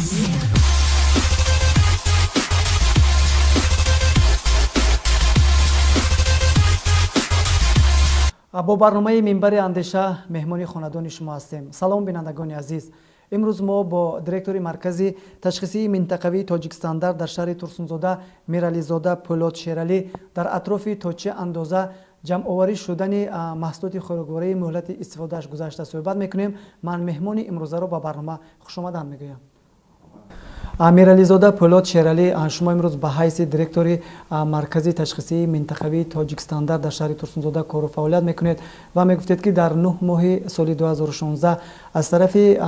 Бо барномаи Минбари андеша меҳмони хонадони шумо ҳастем. Салом, бинандагони азиз. Имрӯз мо бо директори маркази ташхисии минтақавии Тоҷикстандарт дар шаҳри Турсунзода Мирализода Пӯлод Шералӣ дар атрофи то чӣ андоза ҷамъоварӣ шудани маҳсулоти хӯроквории муҳлати истифодааш гузашта суҳбат мекунем. Ман меҳмони имрӯзаро ба барнома хушомадан мегӯям. Мирализода Пӯлод Шералӣ, шумо имрӯз ба ҳайси директори маркази ташхисии минтақавии Тоҷикстандарт дар шаҳри Турсунзода кору фаъолият мекунед ва мегуфтед, ки дар 9 моҳи соли 2016 аз тарафи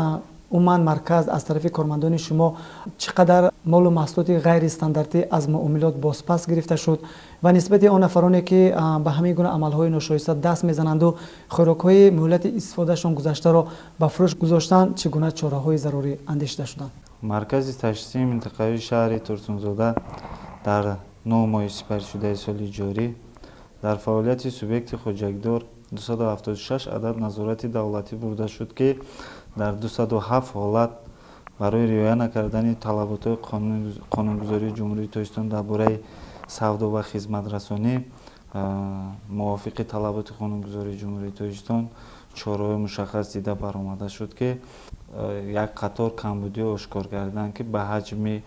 умуман марказ, аз тарафи кормандони шумо чӣ қадар молу маҳсулоти ғайристандартӣ аз муомилот бозпас гирифта шуд ва нисбати он нафароне, ки ба ҳамин гуна амалҳои ношоиста даст мезананду хӯрокҳои муҳлати истифодаашон гузаштаро ба фурӯш гузоштанд, чӣ гуна чораҳои зарурӣ андешида шуданд? Маркази ташхисии минтақавии шаҳри Турсунзода дар 9 моҳи сипаришудаи соли ҷорӣ дар фаъолияти субъекти хоҷагидор 276 адад назорати давлатӣ бурда шуд, ки дар 207 ҳолат барои риоя накардани талаботҳои қонунгузории Ҷумҳурии Тоҷикистон дар бораи савдо ва хизматрасонӣ мувофиқи талаботи қонунгузории Ҷумҳурии Тоҷикистон чораҳои мушаххас дида баромада шуд, ки як қатор камбудиҳо ошкор гардиданд, ки ба ҳаҷми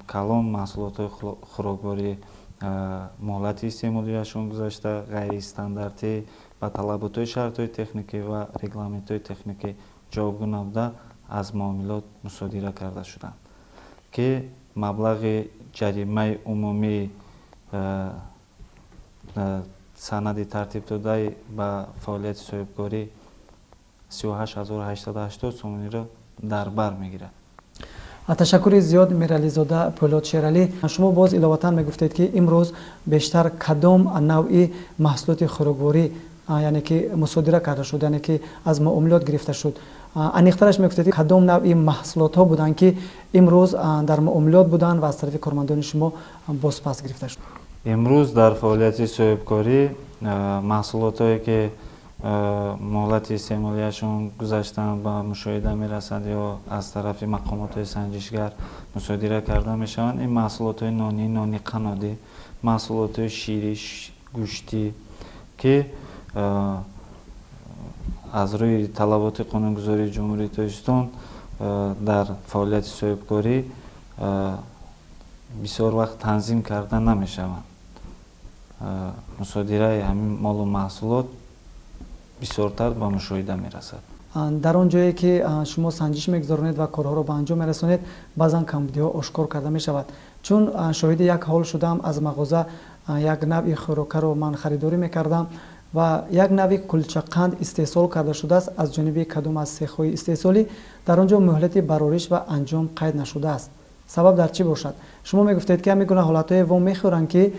калон маҳсулотҳои хӯрокворӣ муҳлати истеъмолиашон гузашта, ғайристандартӣ, ба талаботҳои шартҳои техникӣ ва регламентҳои техникӣ ҷавобгӯ набуда, аз муомилот мусодира карда шуданд, ки маблағи ҷаримаи умумии санади тартибдодаи ба фаъолияти соҳибкорӣ 38 880 сомониро дар бар мегирад. Ташаккури зиёд, Мирализода Пӯлод Шералӣ. Шумо боз иловатан мегуфтед, ки имрӯз бештар кадом навъи маҳсулоти хӯрокворӣ, яъне ки мусодира карда шуд, яъне ки аз муомилот гирифта шуд? Аниқтараш мегуфтед, кадом навъи маҳсулотҳо буданд, ки имрӯз дар муомилот буданд ва аз тарафи кормандони шумо бозпас гирифта шуд? Имрӯз дар фаъолияти соҳибкорӣ маҳсулотҳое, ки муҳлати истеъмолиашон гузаштанд, ба мушоҳида мерасанд ё аз тарафи мақомотҳои санҷишгар мусодира карда мешаванд, ин маҳсулотҳои нонӣ, нони қаннодӣ, маҳсулотҳои ширӣ, гӯштӣ, ки аз рӯи талаботи қонунгузории Ҷумҳурии Тоҷикистон дар фаъолияти соҳибкорӣ бисёр вақт танзим карда намешаванд. Мусодираи ҳамин молу маҳсулот бисёртар ба мушоҳида мерасад. Дар он ҷое, ки шумо санҷиш мегузаронед ва корҳоро ба анҷом мерасонед, баъзан камбудиҳо ошкор карда мешавад. Чун шоҳиди як ҳол шудам, аз мағоза як навъи хӯрокаро ман харидорӣ мекардам ва як навъи кулчақанд истеҳсол карда шудааст аз ҷониби кадом аз сехҳои истеҳсолӣ. Дар он ҷо муҳлати барориш ва анҷом қайд нашудааст. Сабаб дар чӣ бошад? Шумо мегуфтед, ки ҳамин гуна ҳолатҳое во мехӯранд, ки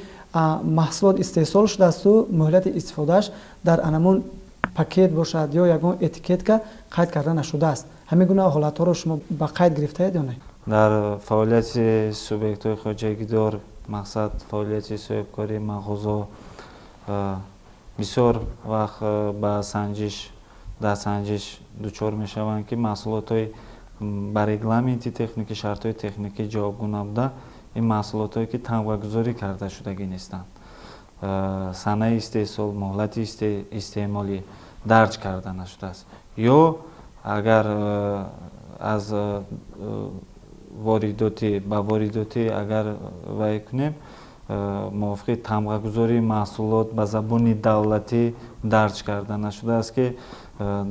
маҳсулот истеҳсол шудаасту муҳлати истифодааш дар анамун пакет бошад ё ягон этикетка қайд карда нашудааст. Ҳамин гуна ҳолатҳоро шумо ба қайд гирифтаед ё не? Дар фаъолияти субъектҳои хоҷагидор, мақсад фаъолияти соҳибкории мағозо, бисёр вақт ба санҷиш дар санҷиш дучор мешаванд, ки маҳсулотҳои ба регламенти техникӣ, шартҳои техникӣ ҷавобгӯ набуда, ин маҳсулотҳое, ки тамғагузорӣ карда шудагӣ нестанд, санаи истеҳсол, муҳлати истеъмолӣ дарҷ карда нашудааст ё агар аз воридотӣ ба воридотӣ агар вай кунем, мувофиқи тамғагузории маҳсулот ба забони давлатӣ дарҷ карда нашудааст, ки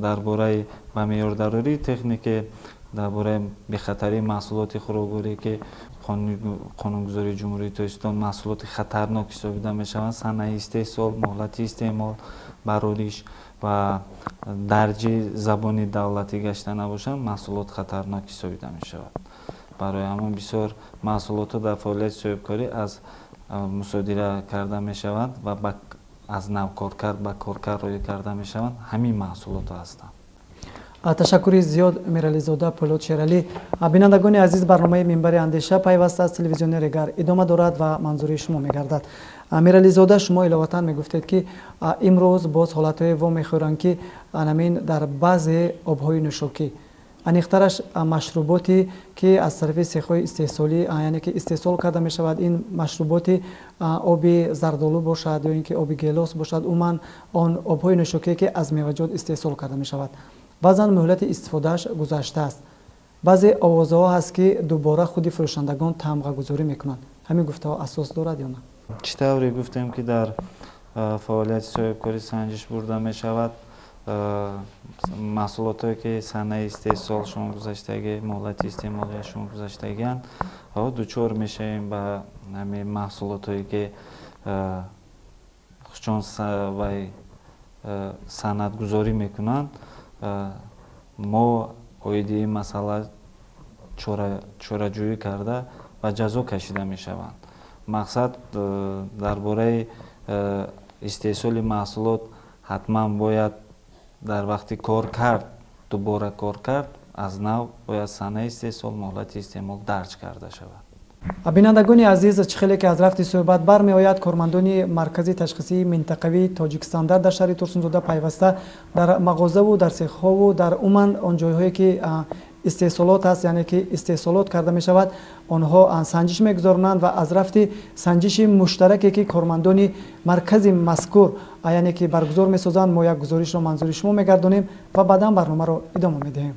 дар бораи ба меъёрдарории техникӣ, дар бораи бехатарии маҳсулоти хӯрокворӣ, ки қонунгузории Ҷумҳурии Тоҷикистон маҳсулоти хатарнок ҳисобида мешаванд, санаи истеҳсол, муҳлати истеъмол, барориш ва дарҷи забони давлатӣ гашта набошанд, маҳсулот хатарнок ҳисобида мешавад. Барои ҳамон бисёр маҳсулотҳо дар фаъолияти соҳибкорӣ аз мусодира карда мешаванд ва аз навкоркард ба коркард роӣ карда мешаванд. Ҳамин маҳсулотҳо ҳастанд. Ташаккури зиёд, Мирализода Пӯлод Шералӣ. Бинандагони азиз, барномаи Минбари андеша пайваста аз телевизиони Регар идома дорад ва манзури шумо мегардад. Мирализода, шумо иловатан мегуфтед, ки имрӯз боз ҳолатҳое во мехӯранд, ки анамин дар баъзе обҳои нӯшокӣ Аниқтараш машруботе ки аз тарафи сехҳои истеҳсолӣ, яъне ки истеҳсол карда мешавад, ин машруботи оби зардолу бошад ё ин ки оби гелос бошад, умуман он обҳои нӯшокие ки аз меваҷот истеҳсол карда мешавад. Баъзан муҳлати истифодааш гузаштааст. Баъзе овозаҳо ҳаст, ки дубора худи фурӯшандагон тамғагузорӣ мекунанд. Ҳамин гуфтаҳо асос дорад ё на? Чӣ тавре гуфтем, ки дар фаъолияти соҳибкорӣ санҷиш бурда мешавад, маҳсулотое ки санаи истеҳсолшон гузаштагӣ, муҳлати истеъмолияшон гузаштагианд, дучор мешавем ба ҳамин маҳсулотое ки чун вай санадгузорӣ мекунанд. Мо оиди ин масъала чораҷӯӣ карда ва ҷазо кашида мешаванд. Мақсад дар бораи истеҳсоли маҳсулот ҳатман бояд дар вақти кор кард, дубора кор кард, аз нав бояд санаи истеҳсол, муҳлати истеъмол дарҷ карда шавад. Бинандагони азиз, чӣ хеле ки аз рафти суҳбат бармеояд, кормандони маркази ташхисии минтақавии Тоҷикстандарт дар шаҳри Турсунзода пайваста дар мағозаву дар сехҳову дар умуман он ҷойҳое ки истеҳсолот аст, яъне ки истеҳсолот карда мешавад, онҳо санҷиш мегузаронанд ва аз рафти санҷиши муштараке ки кормандони маркази мазкур, яъне ки баргузор месозанд, мо як гузоришро манзури шумо мегардонем ва баъдан барномаро идома медиҳем.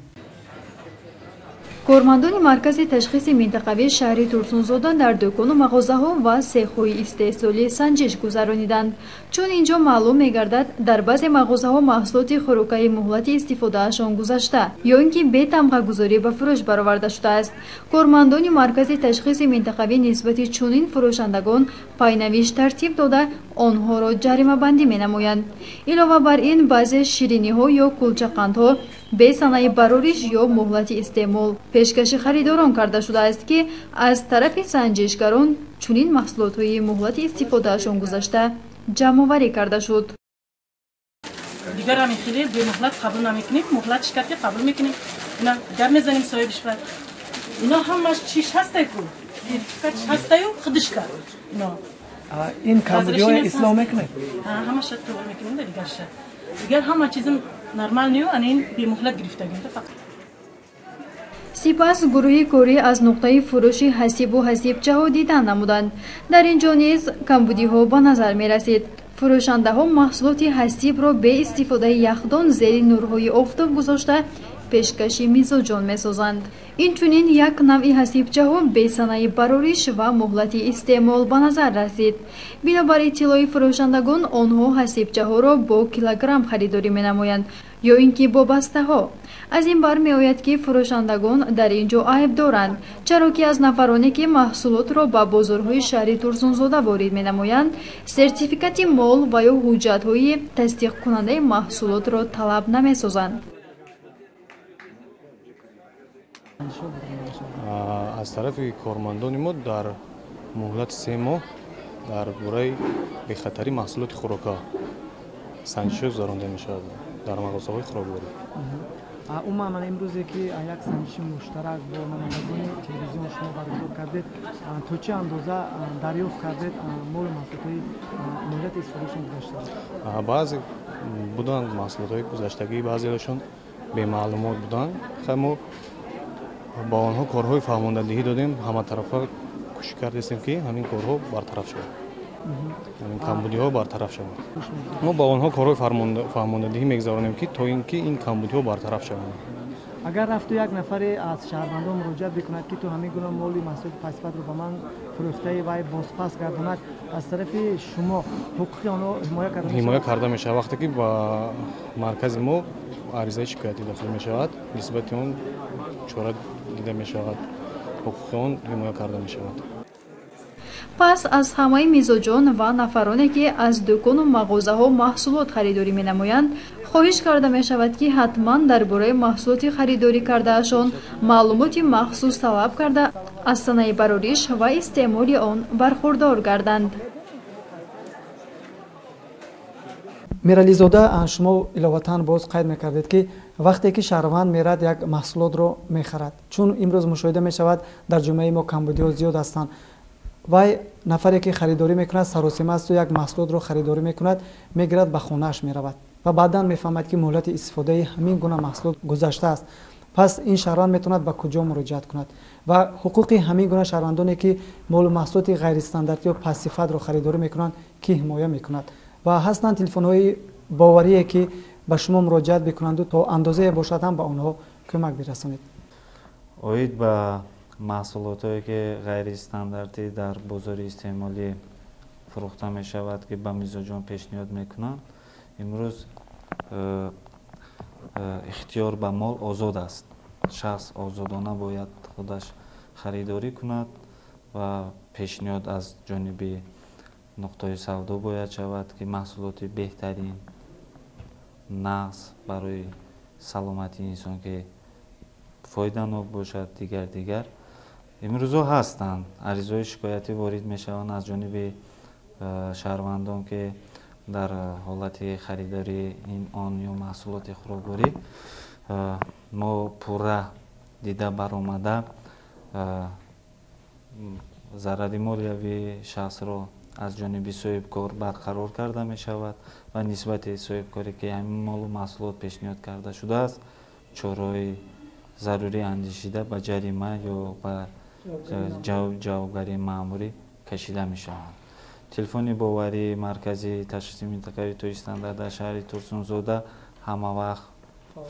Кормандони маркази ташхиси минтақавии шаҳри Турсунзода дар дукону мағозаҳо ва сехҳои истеҳсолӣ санҷиш гузарониданд. Чун ин ҷо маълум мегардад, дар баъзе мағозаҳо маҳсулоти хӯрокаи муҳлати истифодаашон гузашта ё ин ки бе тамғагузорӣ ба фурӯш бароварда шудааст. Кормандони маркази ташхиси минтақавӣ нисбати чунин фурӯшандагон пайнавиш тартиб дода, онҳоро ҷаримабандӣ менамоянд. Илова бар ин, баъзе шириниҳо ё кулчақандҳо бе санаи барориш ё муҳлати истеъмол пешкаши харидорон карда шудааст, ки аз тарафи санҷишгарон чунин маҳсулотҳои муҳлати истифодаашон гузашта ҷамъоварӣ карда шуд. Дигар ҳамин хеле бемуҳлат қабул намекунем, муҳлат шикарти қабул мекунем. Ина гап мезанем соҳибиш бар. Ино ҳамаш чиш ҳастай ку? Сертификатш ҳастаю худиш кард. Ино. Ин камбудиҳои ислоҳ мекунед? Ҳамаша тоғр мекунем да дигарша. Дигар ҳама чизм нормал нею, ана ин бемуҳлат гирифтагим фақат. Сипас гурӯҳи корӣ аз нуқтаи фурӯши ҳасибу ҳасибчаҳо дидан намуданд. Дар ин ҷо низ камбудиҳо ба назар мерасид. Фурӯшандаҳо маҳсулоти ҳасибро бе истифодаи яхдон зери нурҳои офтоб гузошта пешкаши мизоҷон месозанд. Инчунин як навъи ҳасибчаҳо бе санаи барориш ва муҳлати истеъмол ба назар расид. Бинобар иттилои фурӯшандагон, онҳо ҳасибчаҳоро бо килограмм харидорӣ менамоянд ё ин ки бо бастаҳо. Аз ин бармеояд, ки фурӯшандагон дар ин ҷо айб доранд, чаро ки аз нафароне ки маҳсулотро ба бозорҳои шаҳри Турсунзода ворид менамоянд, сертификати мол ва ё ҳуҷҷатҳои тасдиқкунандаи маҳсулотро талаб намесозанд. Аз тарафи кормандони мо дар муҳлати 3 моҳ дар бораи бехатарии маҳсулоти хӯрока санҷишҳо гузаронда мешавад дар мағозаҳои хӯрокворӣ. Умуман ман имрӯзе ки як санҷиши муштарак бо намояндагони телевизион шумо баргузор кардед, то чӣ андоза дарёфт кардед молу маҳсулотҳои муҳлати истифодаашон гузаштааст? Баъзе буданд маҳсулотҳои гузаштагӣ, баъзеашон бемаълумот буданд. Хай мо ба онҳо корҳои фаҳмондадиҳӣ додем, ҳаматарафа кӯшиш кардастем, ки ҳамин корҳо бартараф шавад, ҳамин камбудиҳо бартараф шаванд. Мо ба онҳо корҳои фаҳмондадиҳӣ мегузаронем, ки то ин ки ин камбудиҳо бартараф шаванд. Агар рафту як нафаре аз шаҳрвандон муроҷиат бикунад, ки ту ҳамин гуна моли маҳсулоти пастсифатро ба ман фурӯхтаи вай бозпас гардонад, аз тарафи шумо ҳуқуқи онҳо ҳимоя карда мешавад? Ҳимоя карда мешавад. Вақте ки ба маркази мо аризаи шикоятӣ дохил мешавад, нисбати он чора дида мешавад, ҳуқуқи он ҳимоя карда мешавад. Пас аз ҳамаи мизоҷон ва нафароне ки аз дукону мағозаҳо маҳсулот харидорӣ менамоянд, хоҳиш карда мешавад, ки ҳатман дар бораи маҳсулоти харидорӣ кардаашон маълумоти махсус талаб карда, аз санаи барориш ва истеъмоли он бархурдор гарданд. Мирализода, шумо иловатан боз қайд мекардед, ки вақте ки шаҳрванд мерад як маҳсулотро мехарад, чун имрӯз мушоҳида мешавад дар ҷомеаи мо камбудиҳо зиёд ҳастанд, вай нафаре ки харидорӣ мекунад саросима асту як маҳсулотро харидорӣ мекунад, мегирад ба хонааш меравад ва баъдан мефаҳмад, ки муҳлати истифодаи ҳамин гуна маҳсулот гузаштааст. Пас ин шаҳрванд метавонад ба куҷо муроҷиат кунад ва ҳуқуқи ҳамин гуна шаҳрвандоне, ки молу маҳсулоти ғайристандартӣ ё пастсифатро харидорӣ мекунанд, кӣ ҳимоя мекунад? Ва ҳастанд телефонҳои боварие, ки ба шумо муроҷиат бикунанду то андозае бошад ҳам ба онҳо кӯмак бирасонед? Оид ба маҳсулотҳое, ки ғайристандартӣ дар бозори истеъмолӣ фурӯхта мешавад, ки ба мизоҷон пешниҳод мекунанд, имрӯз ихтиёр ба мол озод аст. Шахс озодона бояд худаш харидорӣ кунад ва пешниҳод аз ҷониби нуқтаи савдо бояд шавад, ки маҳсулоти беҳтарин, нағз, барои саломатии инсон ки фоиданок бошад, дигар дигар. Имрӯзҳо ҳастанд аризаҳои шикоятӣ, ворид мешаванд аз ҷониби шаҳрвандон, ки дар ҳолати харидории ин, он ё маҳсулоти хӯрокворӣ мо пурра дида баромада, зарари молиявии шахсро аз ҷониби соҳибкор барқарор карда мешавад ва нисбати соҳибкоре, ки ҳамин молу маҳсулот пешниҳод карда шудааст, чораҳои зарурӣ андешида, ба ҷарима ё ба ҷавобгарии маъмурӣ кашида мешаванд. Телефони боварии марказии ташхиси минтақавии Тоҷикстандарт дар шаҳри Турсунзода ҳама вақт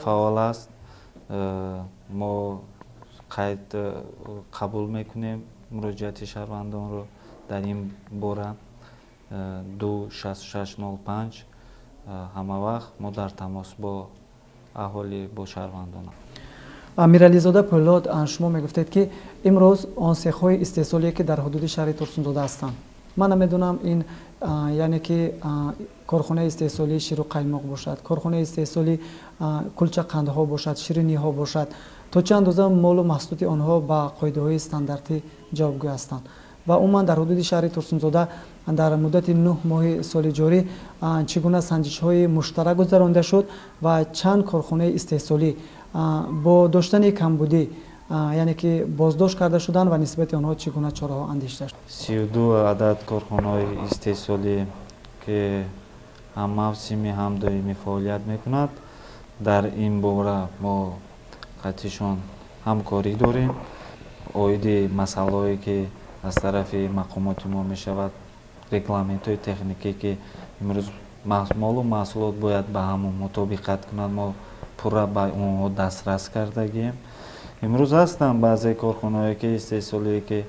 фаъол аст. Мо қайд қабул мекунем муроҷиати шаҳрвандонро дар ин бора, 26605. Ҳама вақт мо дар тамос бо аҳолӣ, бо шаҳрвандонам. Мирализода Пӯлод, шумо мегуфтед, ки имрӯз он сехҳои истеҳсолие, ки дар ҳудуди шаҳри Турсунзода ҳастанд, ман намедонам, ин яъне ки корхонаи истеҳсолии ширу қаймоқ бошад, корхонаи истеҳсолии кулчақандҳо бошад, шириниҳо бошад, то чӣ андоза молу маҳсулоти онҳо ба қоидаҳои стандартӣ ҷавобгӯ ҳастанд ва умуман дар ҳудуди шаҳри Турсунзода дар муддати 9 моҳи соли ҷорӣ чӣ гуна санҷишҳои муштарак гузаронида шуд ва чанд корхонаи истеҳсолӣ бо доштани камбудӣ, яъне ки боздошт карда шуданд ва нисбати онҳо чӣ гуна чораҳо андешида шуд? 32 адад корхонаҳои истеҳсолӣ, ки ҳам мавсимӣ, ҳам доимӣ фаъолият мекунад, дар ин бора мо қатъишон ҳамкорӣ дорем. Оиди масъалаҳое, ки аз тарафи мақомоти мо мешавад, регламентҳои техникӣ, ки имрӯз молу маҳсулот бояд ба ҳамон мутобиқат кунад, мо пурра ба онҳо дастрас кардагием. Имрӯз ҳастанд баъзе корхонаҳое, ки истеҳсолие, ки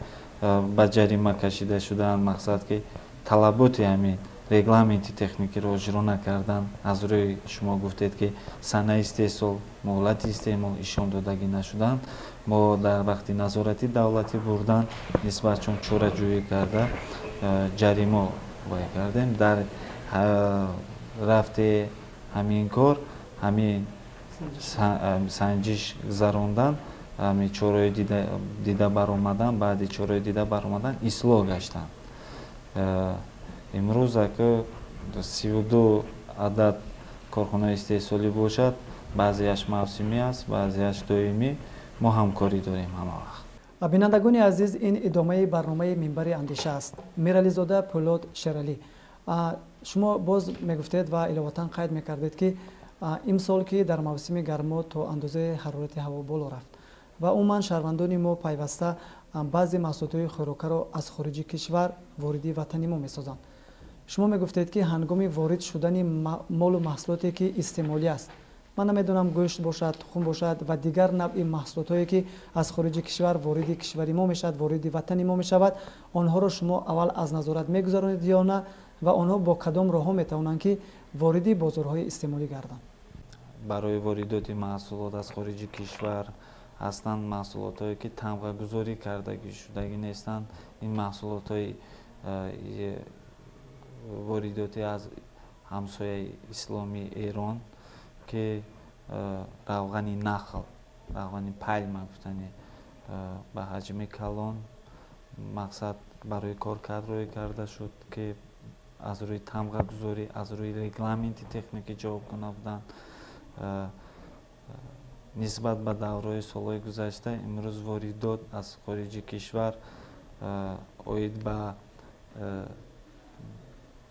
ба ҷарима кашида шудаанд, мақсад ки талаботи ҳамин регламенти техникиро иҷро накарданд. Аз рӯи шумо гуфтед, ки санаи истеҳсол, муҳлати истеъмол ишон додагӣ нашуданд, мо дар вақти назорати давлатӣ бурдан нисбатшон чораҷӯӣ карда, ҷарима вай кардем. Дар рафти ҳамин кор, ҳамин санҷиш гузарондан, ҳамин чораҳои дида баромадан, баъди чораҳои дида баромадан ислоҳ гаштанд. Имрӯз ака 32 адад корхонаи истеҳсолӣ бошад, баъзеяш мавсимӣ аст, баъзеяш доимӣ, мо ҳамкорӣ дорем ҳама вақт. Бинандагони азиз, ин идомаи барномаи Минбари андеша аст. Мирализода Пӯлод Шералӣ, шумо боз мегуфтед ва иловатан қайд мекардед, ки имсол, ки дар мавсими гармо то андозаи ҳарорати ҳаво боло рафт ва умуман шаҳрвандони мо пайваста баъзе маҳсулотҳои хӯрокаро аз хориҷи кишвар вориди ватани мо месозанд, шумо мегуфтед, ки ҳангоми ворид шудани молу маҳсулоте, ки истеъмолӣ аст, ман намедонам, гӯшт бошад, тухм бошад ва дигар навъи маҳсулотҳое, ки аз хориҷи кишвар вориди кишвари мо мешавад, вориди ватани мо мешавад, онҳоро шумо аввал аз назорат мегузаронед ё на ва онҳо бо кадом роҳҳо метавонанд, ки вориди бозорҳои истеъмолӣ гарданд? Барои воридоти маҳсулот аз хориҷи кишвар ҳастанд маҳсулотҳое, ки тамғагузорӣ кардагӣ шудагӣ нестанд. Ин маҳсулотҳои воридотӣ аз ҳамсояи исломии Эрон, ки равғани нахл, равғани пальма гуфтани, ба ҳаҷми калон, мақсад барои коркард рӯй карда шуд, ки аз рӯи тамғагузорӣ, аз рӯи регламенти техникӣ ҷавобгӯ набуданд. Нисбат ба давраҳои солҳои гузашта имрӯз воридот аз хориҷи кишвар оид ба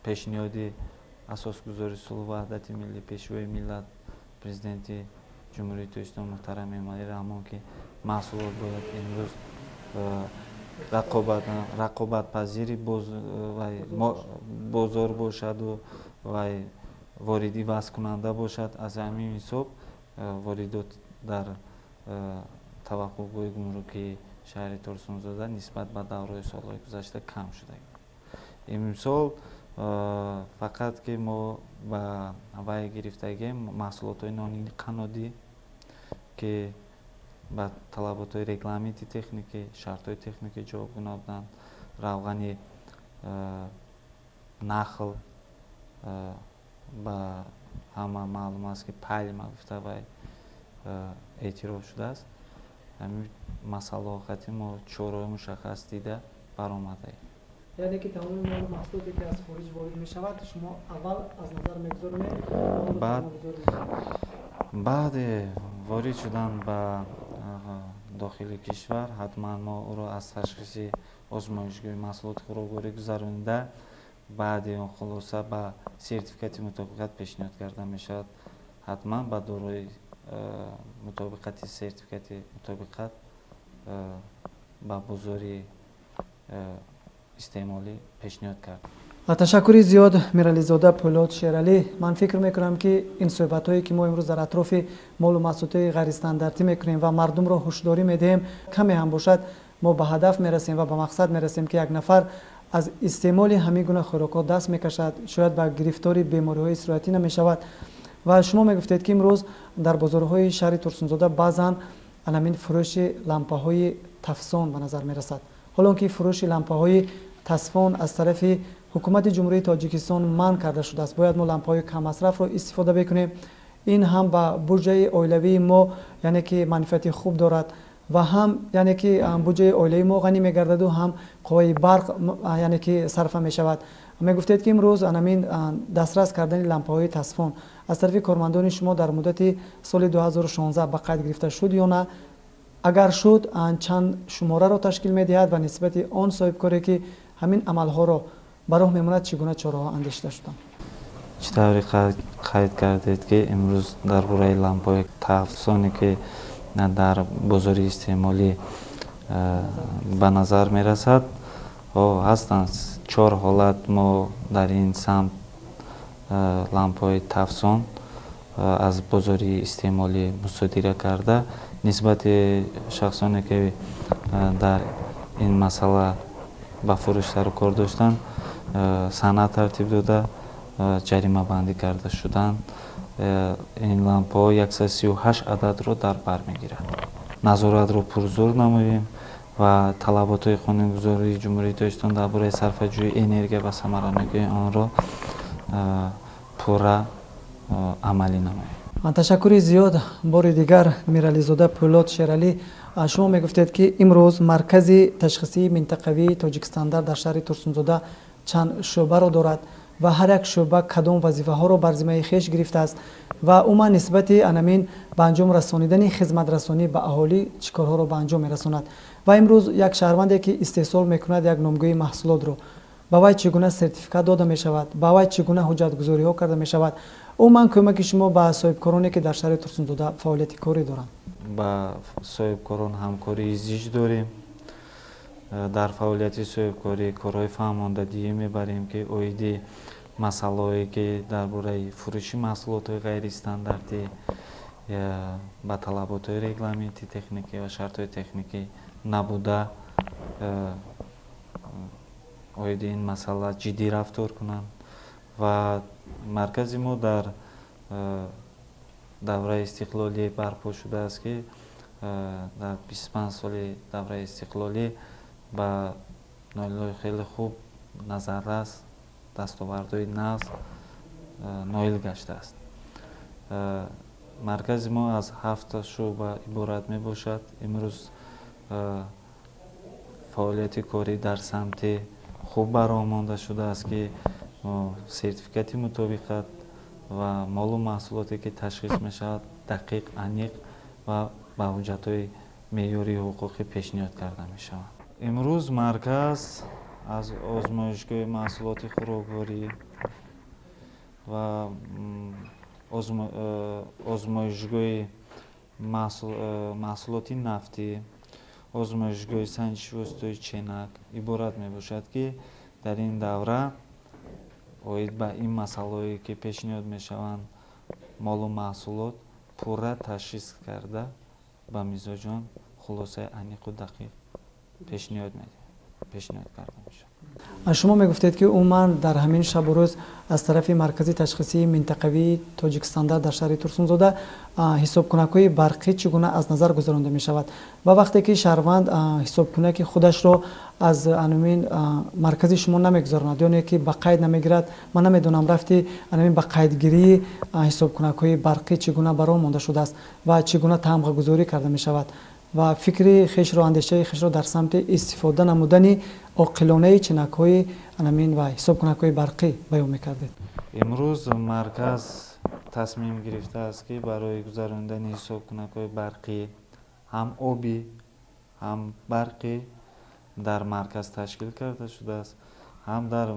пешниҳоди Асосгузори сулҳу ваҳдати миллӣ, Пешвои миллат, Президенти Ҷумҳурии Тоҷикистон муҳтарам Эмомалӣ Раҳмон, ки маҳсулот бояд имрӯз рақобатпазири бозор бошаду вай вориди вазкунанда бошад. Аз ҳамин ҳисоб воридот дар таваққуфгоҳи гумрукии шаҳри Турсунзода нисбат ба давраи солҳои гузашта кам шуда. Имсол фақат ки мо ба вай гирифтагием маҳсулотҳои нони қаннодӣ, ки ба талаботҳои регламенти техникӣ, шартҳои техникӣ ҷавобгӯ набуданд, равғани нахл, ба ҳама маълум аст, ки пальма гуфта вай эътироф шудааст. Ҳамин масъалаҳо хати мо чораҳои мушаххас дида баромадаем. Яъне ки тамоми молу маҳсулоте, ки аз хориҷ ворид мешавад, шумо аввал аз назар мегузаронед? Баъди ворид шудан ба дохили кишвар ҳатман мо ӯро аз ташхиси озмоишгоҳи маҳсулоти хӯрокворӣ гузаронида, баъди он хулоса ба сертификати мутобиқат пешниҳод карда мешавад. Ҳатман ба дорои мутобиқати сертификати мутобиқат ба бозори истеъмолӣ пешниҳод кард. Ташаккури зиёд, Мирализода Пӯлод Шералӣ. Ман фикр мекунам, ки ин суҳбатҳое, ки мо имрӯз дар атрофи молу маҳсулотҳои ғайристандартӣ мекунем ва мардумро ҳушдорӣ медиҳем, каме ҳам бошад, мо ба ҳадаф мерасем ва ба мақсад мерасем, ки як нафар аз истеъмоли ҳамин гуна хӯрокҳо даст мекашад, шояд ба гирифтори бемориҳои сироятӣ намешавад. Ва шумо мегуфтед, ки имрӯз дар бозорҳои шаҳри Турсунзода баъзан анамин фурӯши лампаҳои тафсон ба назар мерасад, ҳоло ки фурӯши лампаҳои тасфон аз тарафи ҳукумати Ҷумҳурии Тоҷикистон манъ карда шудааст. Бояд мо лампаҳои каммасрафро истифода бикунем. Ин ҳам ба буҷаи оилавии мо, яъне ки манфиати хуб дорад, ва ҳам, яъне ки, буҷаи оилаи мо ғанӣ мегардаду, ҳам қувваи барқ, яъне ки, сарфа мешавад. Мегуфтед, ки имрӯз анамин дастрас кардани лампаҳои тасфон аз тарафи кормандони шумо дар муддати соли 2016 ба қайд гирифта шуд ё на? Агар шуд, чанд шумораро ташкил медиҳад ва нисбати он соҳибкоре, ки ҳамин амалҳоро ба роҳ мемонад, чӣ гуна чораҳо андешида шуданд? Чӣ тавре қайд кардед, ки имрӯз дар бораи лампаҳои тафсоне, ки дар бозори истеъмолӣ ба назар мерасад, ҳастанд чор ҳолат. Мо дар ин самт лампаҳои тафсон аз бозори истеъмолӣ мусодира карда, нисбати шахсоне, ки дар ин масъала ба фурӯш сару кор доштанд, санад тартиб дода, ҷаримабандӣ карда шуданд. Ин лампаҳо 138 ададро дар бар мегирад. Назоратро пурзӯр намоем ва талаботҳои қонунгузории Ҷумҳурии Тоҷикистон дар бораи сарфаҷӯии энергия ва самаранокии онро пурра амалӣ намоем. Ташаккури зиёд бори дигар, Мирализода Пӯлод Шералӣ. Шумо мегуфтед, ки имрӯз маркази ташхисии минтақавии Тоҷикстандарт дар шаҳри Турсунзода чанд шӯъбаро дорад ва ҳар як шӯъба кадом вазифаҳоро бар зиммаи хеш гирифтааст ва умуман нисбати анамин ба анҷом расонидани хизматрасонӣ ба аҳолӣ чӣ корҳоро ба анҷом мерасонад? Ва имрӯз як шаҳрванде, ки истеҳсол мекунад як номгӯи маҳсулотро, ба вай чӣ гуна сертификат дода мешавад, ба вай чӣ гуна ҳуҷҷатгузориҳо карда мешавад? Умуман кӯмаки шумо ба соҳибкороне, ки дар шаҳри Турсунзода фаъолияти корӣ доранд? Ба соҳибкорон ҳамкории зич дорем. Дар фаъолияти соҳибкорӣ корҳои фаҳмондадиҳӣ мебарем, ки оиди масъалаҳое, ки дар бораи фурӯши маҳсулотҳои ғайристандартӣ, ба талаботҳои регламенти техникӣ ва шартҳои техникӣ набуда, оиди ин масъала ҷиддӣ рафтор кунанд. Ва маркази мо дар давраи истиқлолӣ барпо шудааст, ки дар 25 соли давраи истиқлолӣ ба ноилҳои хеле хуб, назаррас, дастовардҳои нағз ноил гаштааст. Маркази мо аз ҳафта шӯъба иборат мебошад. Имрӯз фаъолияти корӣ дар самти хуб ба роҳ монда шудааст, ки сертификати мутобиқат ва молу маҳсулоте, ки ташхис мешавад, дақиқ, аниқ ва ба ҳуҷҷатҳои меъёрии ҳуқуқӣ пешниҳод карда мешаванд. Имрӯз марказ аз озмоишгоҳи маҳсулоти хӯрокворӣ ва озмоишгоҳи маҳсулоти нафтӣ, озмоишгоҳи санҷиши воситаҳои ченак иборат мебошад, ки дар ин давра оид ба ин масъалаҳое, ки пешниҳод мешаванд, молу маҳсулот пурра ташхис карда ба мизоҷон хулосаи аниқу дақиқ пешниҳод карда мешавад. Шумо мегуфтед, ки умуман дар ҳамин шабу рӯз аз тарафи маркази ташхисии минтақавии Тоҷикстандарт дар шаҳри Турсунзода ҳисобкунакҳои барқӣ чӣ гуна аз назар гузаронда мешавад ва вақте ки шаҳрванд ҳисобкунаки худашро аз анамин маркази шумо намегузаронад, ёне ки ба қайд намегирад, ман намедонам рафти анамин ба қайдгирии ҳисобкунакҳои барқӣ чӣ гуна баро монда шудааст ва чӣ гуна тамғагузорӣ карда мешавад ва фикри хешро, андешаи хешро дар самти истифода намудани оқилонаи ченакҳои анамин ва ҳисобкунакҳои барқӣ баён мекардед. Имрӯз марказ тасмим гирифтааст, ки барои гузарондани ҳисобкунакҳои барқӣ ҳам обӣ ҳам барқӣ дар марказ ташкил карда шудааст, ҳам дар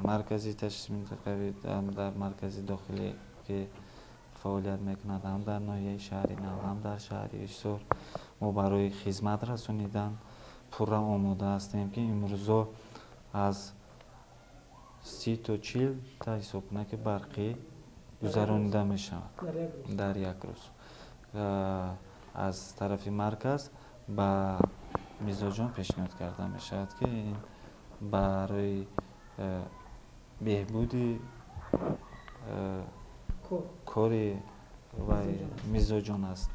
маркази ташхиси минтақавӣ, ҳам дар маркази дохилӣ, ки фаъолият мекунад, ҳам дар ноҳияи шаҳри Нав, ҳам дар шаҳри Ҳисор. Мо барои хизмат расонидан пурра омода ҳастем, ки имрӯзо аз 30 то 40 та ҳисобкунаки барқӣ гузаронида мешавад дар як рӯз. Аз тарафи марказ ба мизоҷон пешниҳод карда мешавад, ки ин барои беҳбуди кори мизоҷон аст.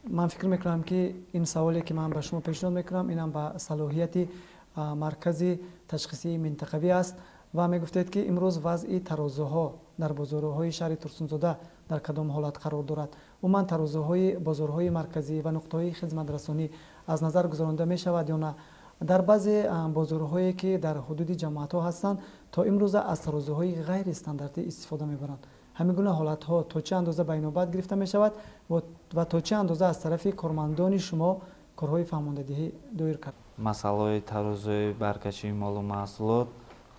Ман фикр мекунам, ки ин саволе, ки ман ба шумо пешниҳод мекунам, инам ба салоҳияти маркази ташхисии минтақавӣ аст ва мегуфтед, ки имрӯз вазъи тарозуҳо дар бозорҳои шаҳри Турсунзода дар кадом ҳолат қарор дорад. Умуман тарозуҳои бозорҳои марказӣ ва нуқтаҳои хизматрасонӣ аз назар гузаронда мешавад ё на? Дар баъзе бозорҳое, ки дар ҳудуди ҷамоатҳо ҳастанд, то имрӯза аз тарозуҳои ғайристандартӣ истифода мебаранд. Ҳамин гуна ҳолатҳо то чӣ андоза ба инобат гирифта мешавад ва то чӣ андоза аз тарафи кормандони шумо корҳои фаҳмондадиҳӣ доир кард? Масъалаҳои тарозуҳои баркашии молу маҳсулот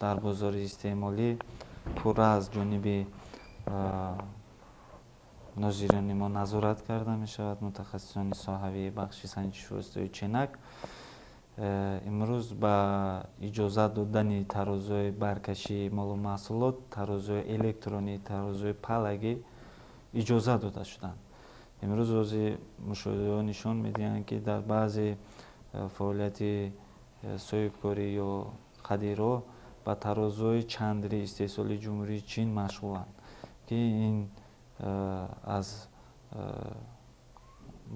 дар бозори истеъмолӣ пурра аз ҷониби нозирони мо назорат карда мешавад, мутахассисони соҳавии бахши санҷиши воситаҳои ченак. Имрӯз ба иҷозат додани тарозуҳои баркашии молу маҳсулот, тарозуҳои электронӣ, тарозуҳои палагӣ иҷозат дода шуданд. Имрӯз ози мушоҳидаҳо нишон медиҳанд, ки дар баъзе фаъолияти соҳибкорӣ ё қадиро ба тарозуҳои чандри истеҳсоли Ҷумҳурии Чин машғуланд, ки ин аз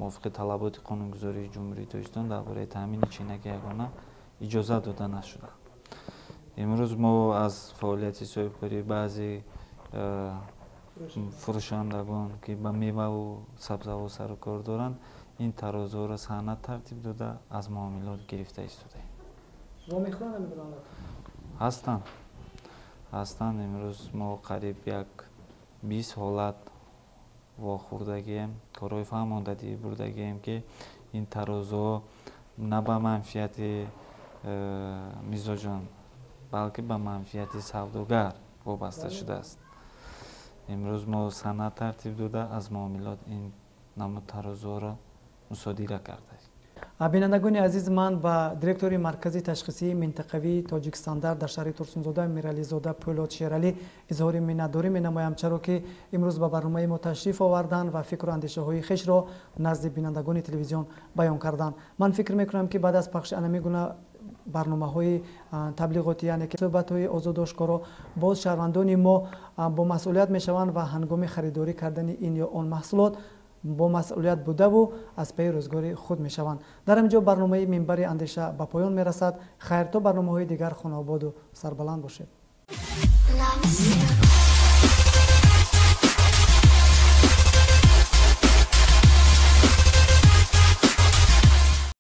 мувофиқи талаботи қонунгузории Ҷумҳурии Тоҷикистон дар бораи таъмини ченаки ягона иҷозат дода нашуда. Имрӯз мо аз фаъолияти соҳибкории баъзе фурӯшандагон, ки ба меваву сабзавот сару кор доранд, ин тарозуҳоро санад тартиб дода аз муомилот гирифта истодаем. Ҳастанд. Имрӯз мо қариб як 20 ҳолат вохӯрдагием, корҳои фаҳмондадиҳӣ бурдагием, ки ин тарозуҳо на ба манфиати мизоҷон, балки ба манфиати савдогар вобаста шудааст. Имрӯз мо санад тартиб дода аз муомилот ин намуд тарозуҳоро мусодира кардаем. Бинандагони азиз, ман ба директори маркази ташхисии минтақавии Тоҷикстандарт дар шаҳри Турсунзода Мирализода Пӯлод Шералӣ изҳори миннатдорӣ менамоям, чаро ки имрӯз ба барномаи мо ташриф оварданд ва фикру андешаҳои хешро назди бинандагони телевизион баён карданд. Ман фикр мекунам, ки баъд аз пахши анами гуна барномаҳои таблиғотӣ, яъне ки суҳбатҳои озодошкоро, боз шаҳрвандони мо бо масъулият мешаванд ва ҳангоми харидорӣ кардани ин ё он маҳсулот бо масъулият будаву аз пайи рӯзгори худ мешаванд. Дар ҳамин ҷо барномаи Минбари андеша ба поён мерасад. Хайр, то барномаҳои дигар хонаободу сарбаланд бошед.